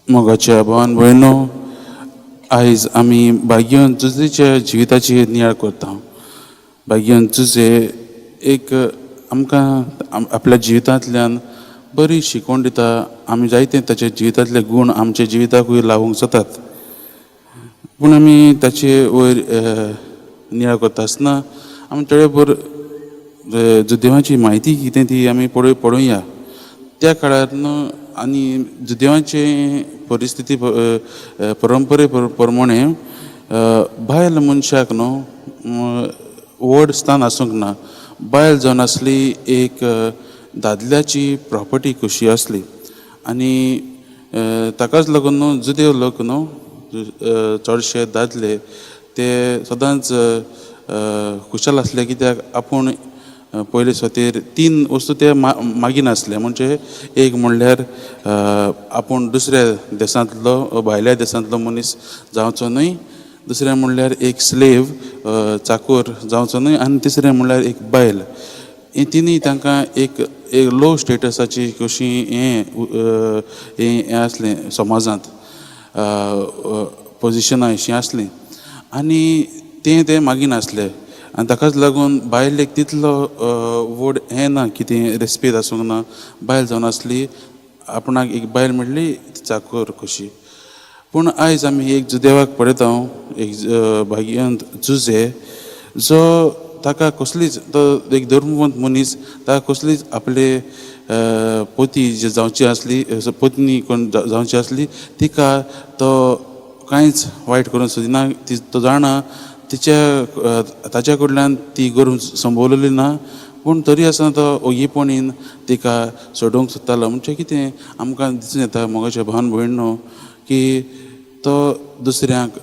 मोगाच्या भावान भयणो, आयज आमी भाग्यवंत जुजेच्या जिविताचेर नियाळ करता. भाग्यवंत जुजे एक आमकां आपल्या जिवितांतल्यान बरी शिकवण दिता. आमी जायते ताच्या जिवितांतले गूण आमच्या जिविताकूय लावूंक जातात. पूण आमी ताचे वयर नियाळ करता आसतना आमी थोडे भर जुदेवाची म्हायती कितें ती आमी पळोवया. त्या काळार न्हू आनी जुदेवाचे परिस्थिती परंपरे प्रमाणे बायल मनशाक न्हू व्हड स्थान आसूंक ना. बायल जावन आसली एक दादल्याची प्रॉपर्टी कशी आसली आनी ताकाच लागून न्हू जुदेव लोक न्हू चडशे दादले ते सदांच खुशाल आसले, कित्याक आपूण पयले सुवातेर तीन वस्तू ते मागिनासले. म्हणजे एक म्हणल्यार आपूण दुसऱ्या देशांतलो भायल्या देशांतलो मनीस जावचो न्हय, दुसरें म्हणल्यार एक स्लेव चाकोर जावचो न्हय, आनी तिसरें म्हणल्यार एक बायल. ही तिनूय तांकां एक एक लो स्टेटसाची कशी हें हें आसलें समाजांत पोजिशनां अशीं आसलीं आनी तें ते मागिनासले. आनी ताकाच लागून बायलेक तितलो व्हड हें ना कितें रेस्पेद आसूंक ना. बायल जावन आसली आपणाक एक बायल म्हणली चाकोर कशी. पूण आयज आमी एक जुदेवाक पळयता, एक भाग्यवंत जुजे जो ताका कसलीच, तो एक धर्मवंत मनीस, ताका कसलीच आपले पती जी जावची आसली, पत्नी कोण जावची आसली तिका तो कांयच वायट करूंक सोदिना. ती तो जाणा तिच्या ताच्या कडल्यान ती गरज संबोवलेली ना, पूण तरी आसतना तो ओगीपणीन तिका सोडोवंक सोदतालो. म्हणजे कितें आमकां दिसून येता मोगाच्या भावन भयण की तो दुसऱ्यांक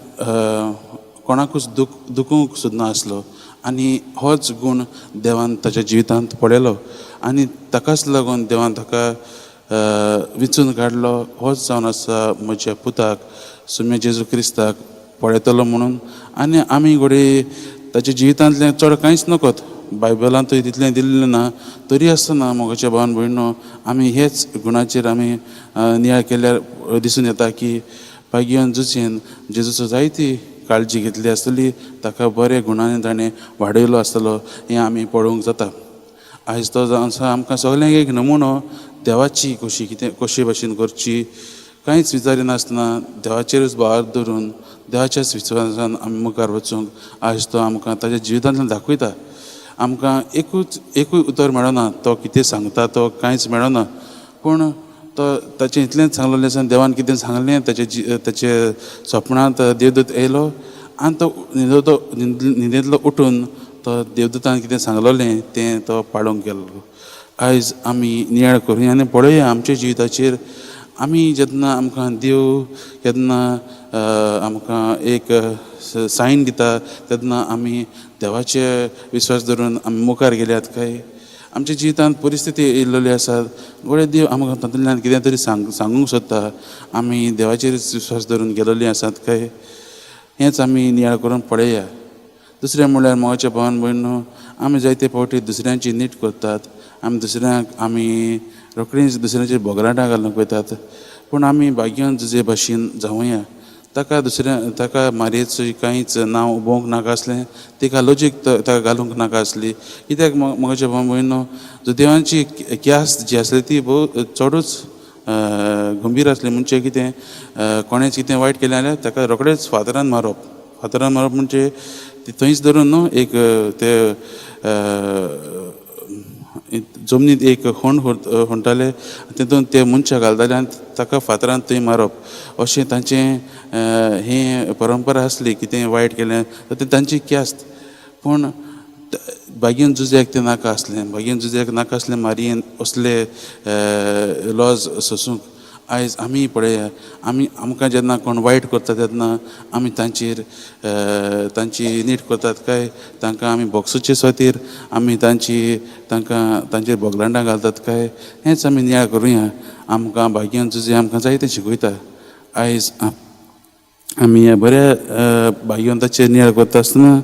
कोणाकूच दुखूंक सोदना आसलो आनी होच गूण देवान ताच्या जिवितांत पळयलो आनी ताकाच लागून देवान ताका विचून काडलो. होच जावन आसा म्हज्या पुताक सुम्या जेजू क्रिस्ताक पळयतलो म्हणून. आनी आमी घडये ताच्या जिवितांतलें चड कांयच नकत, बायबलांतूय तितलें दिल्लें ना, तरी आसतना मोगाच्या भावान भयणो आमी हेच गुणाचेर आमी नियाळ केल्यार दिसून येता की भाग्यवंत जुजेन जेजूचो जायती काळजी घेतली आसतली, ताका बऱ्या गुणांनी ताणें वाडयलो आसतलो हें आमी पळोवंक जाता. आयज तो जावन आसा आमकां सगल्यांक एक नमुनो देवाची कशी कितें कशे भाशेन करची, कांयच विचारिनासतना देवाचेरूच भार धरून देवाच्याच विश्वासान आमी मुखार वचूंक आयज तो आमकां ताच्या जिवितांतल्यान दाखयता. आमकां एकूय उतर मेळना, तो कितें सांगता तो कांयच मेळना, पूण तो ताचें इतलेंच सांगलेलें आसा देवान कितें सांगलें ताचे ताचे सपनांत देवदूत येयलो आनी तो न्हिदेंतलो उठून तो देवदूतान कितें सांगलेलें तें तो पाळूंक गेल्लो. आयज आमी नियाळ करुया आनी पळोवया आमच्या जिविताचेर आमी जेन्ना आमकां देव केन्ना आमकां एक सायन दिता तेन्ना आमी देवाचे विश्वास धरून आमी मुखार गेल्यात काय आमच्या जिवितांत परिस्थिती येयल्ली आसा घडये देव आमकां तातूंतल्यान कितें तरी सांगूंक सोदता, आमी देवाचेर विश्वास धरून गेलेली आसात काय हेंच आमी नियाळ करून पळया. दुसरें म्हणल्यार मोगाच्या भावान भयणो आमी जायते फावटी दुसऱ्यांची नीट करतात, आमी दुसऱ्यांक आमी रोखडीच दुसऱ्यांचेर बोगलाटां घालूंक वयतात, पूण आमी भाग्यवंत जुजे भाशेन जावया. ताका दुसऱ्या ताका मारयेचो कांयच नांव उबोवंक नाका आसलें, तिका लॉजीक ताका घालूंक नाका आसली, कित्याक मोगाच्या भाव भयणो जुदेवांची क्यास्त जी आसली ती भोव चडूच गंभीर आसली. म्हणजे कितें कोणेंच कितें वायट केलें जाल्यार ताका रोखडेच फातरान मारप, फातरान मारप म्हणजे थंयच धरून न्हू एक ते जमनीत एक होंड होणटाले तितून ते मनशाक घालताले आनी ताका फातरान थंय मारप, अशें तांचें हें परंपरा आसली. कितें वायट केलें तर तें तांची क्यास्त. पूण भाग्यवंत जुज्याक तें नाका आसलें, भाग्यवंत जुज्याक नाका आसलें मारयेन असले लॉज सोसूंक. आयज आमी पळया आमी आमकां जेन्ना कोण वायट करता तेन्ना आमी तांचेर तांची नीट करतात काय तांकां आमी बोक्सूचे स्वातीर आमी तांची तांकां तांचेर बोगलांडां घालतात काय हेंच आमी नियाळ करुया. आमकां भाग्यवंत जुजे आमकां जायतें शिकयता. आयज आमी ह्या बऱ्या भाग्यवंताचेर नियाळ करता आसतना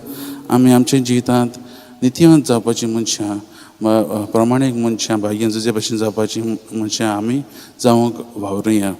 आमी आमच्या जिवितांत नितीवंत जावपाची मनशां, प्रमाणीक मनशां, भाग्यवंत जुजे भशेन जावपाची मनशां आमी जावंक वावरुया.